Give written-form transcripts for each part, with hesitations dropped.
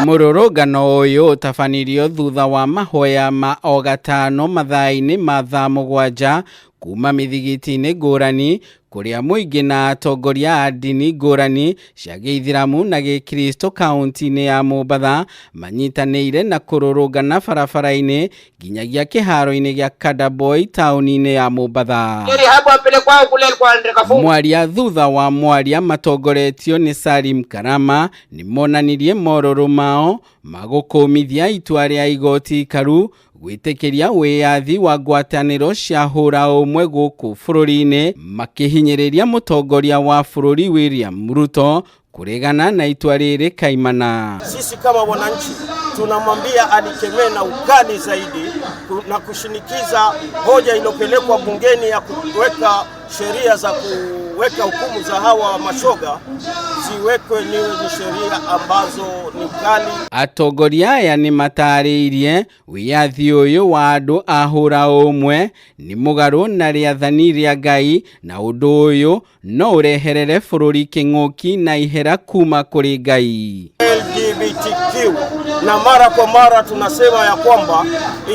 Mũrũrũngano ũyũ ũtabanirio thutha wa mahoya ma o gatano mathaa-inĩ ma thaa 7 kuma mĩthigiti-inĩ ngũrani kũrĩa mũingĩ na atongoria a ndini ngũrani cia gĩithĩramu na gĩkristo kaunti-inĩ ya Mombatha manyitanĩire na kũrũrũngana barabara-inĩ nginyagia kĩharo-inĩ gĩa Kadaboy taũni-inĩ ya Mombatha. Mwaria thutha wa mwaria matongoretio nĩ Salim Karama nĩmonanirie morũrũ mao ma gũkũmithia itua rĩa igoti ikaru gwĩtĩkĩria wĩyathi wa ngwatanĩro cia hũra ũmwe gũkũ bũrũri-inĩ, makĩhinyĩrĩria mũtongoria wa bũrũri William Ruto kũregana na itua rĩrĩ kaimana. Sisi kama wananchi tunamwambia alikemee na ukali zaidi na kushinikiza hoja iliyopelekwa bungeni ya kuweka sheria za kuweka hukumu za hawa mashoga ziwekwe niwe ni sheria ambazo ni kali. Atongoria aya nĩ matarĩirie wĩyathi ũyũ wa andũ a hũra ũmwe nĩ mũgarũ na rĩathani rĩa Ngai na ũndũ ũyũ no ũreherere bũrũri kĩng'ũki na ihera kuma kũrĩ Ngai. LGBTQ, na mara kwa mara tunasema ya kwamba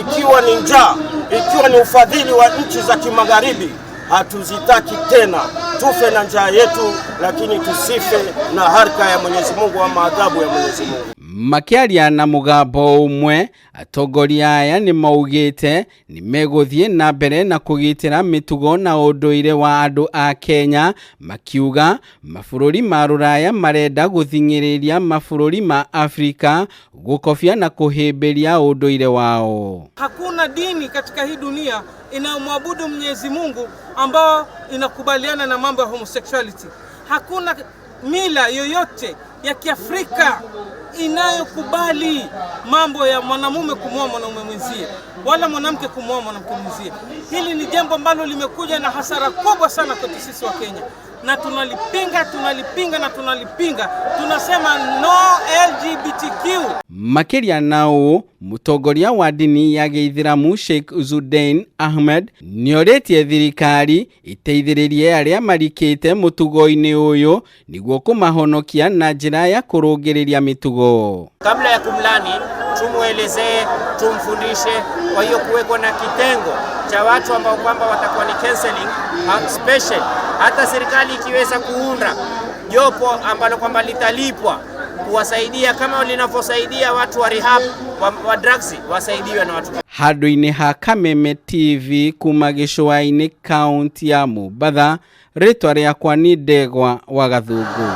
ikiwa ni njaa, ikiwa ni ufadhili wa nchi za kimagharibi, hatuzitaki tena. Tufe na njaa yetu, lakini tusife na harka ya Mwenyezi Mungu ama adhabu ya Mwenyezi Mungu. Makĩaria na mũgambo ũmwe, atongoria aya nĩ maugĩte nĩ megũthiĩ na mbere na kũgitĩra mĩtugo na ũndũire wa andũ a Kenya, makiuga mabũrũri ma rũraya marenda gũthing'ĩrĩria mabũrũri ma Afrika gũkobia na kũhĩmbĩria ũndũire wao. Hakuna dini katika hii dunia inayomwabudu Mwenyezi Mungu ambao inakubaliana na mambo ya homosexuality. Hakuna mila yoyote ya Kiafrika inayokubali mambo ya mwanamume kumwoa mwanamume mwenzie wala mwanamke kumwoa mwanamke mwenzie. Hili ni jambo ambalo limekuja na hasara kubwa sana kwetu sisi wa Kenya, na tunalipinga, tunalipinga na tunalipinga. Tunasema no LGBTQ. Makĩria na ũũ, mũtongoria wa ndini ya gĩithĩramu Sheikh Zudain Ahmed nĩorĩtie thirikari iteithĩrĩrie arĩa marikĩte mũtugo-inĩ ũyũ nĩguo kũmahonokia na njĩra ya kũrũngĩrĩria mĩtugo. Kabla ya kumlani tumuelezee, tumfundishe. Kwa hiyo kuwekwa na kitengo cha watu ambao kwamba watakuwa ni counseling special. Hata serikali ikiweza kuunda jopo ambalo kwamba litalipwa kuwasaidia kama linavyosaidia watu wa rehab wa drugs, wasaidiwe na watu. Handũ-inĩ ha Kameme TV kuma gĩcũa-inĩ kaunti ya Mombatha, rĩtwa rĩakwa nĩ Ndegwa wa Gathungu.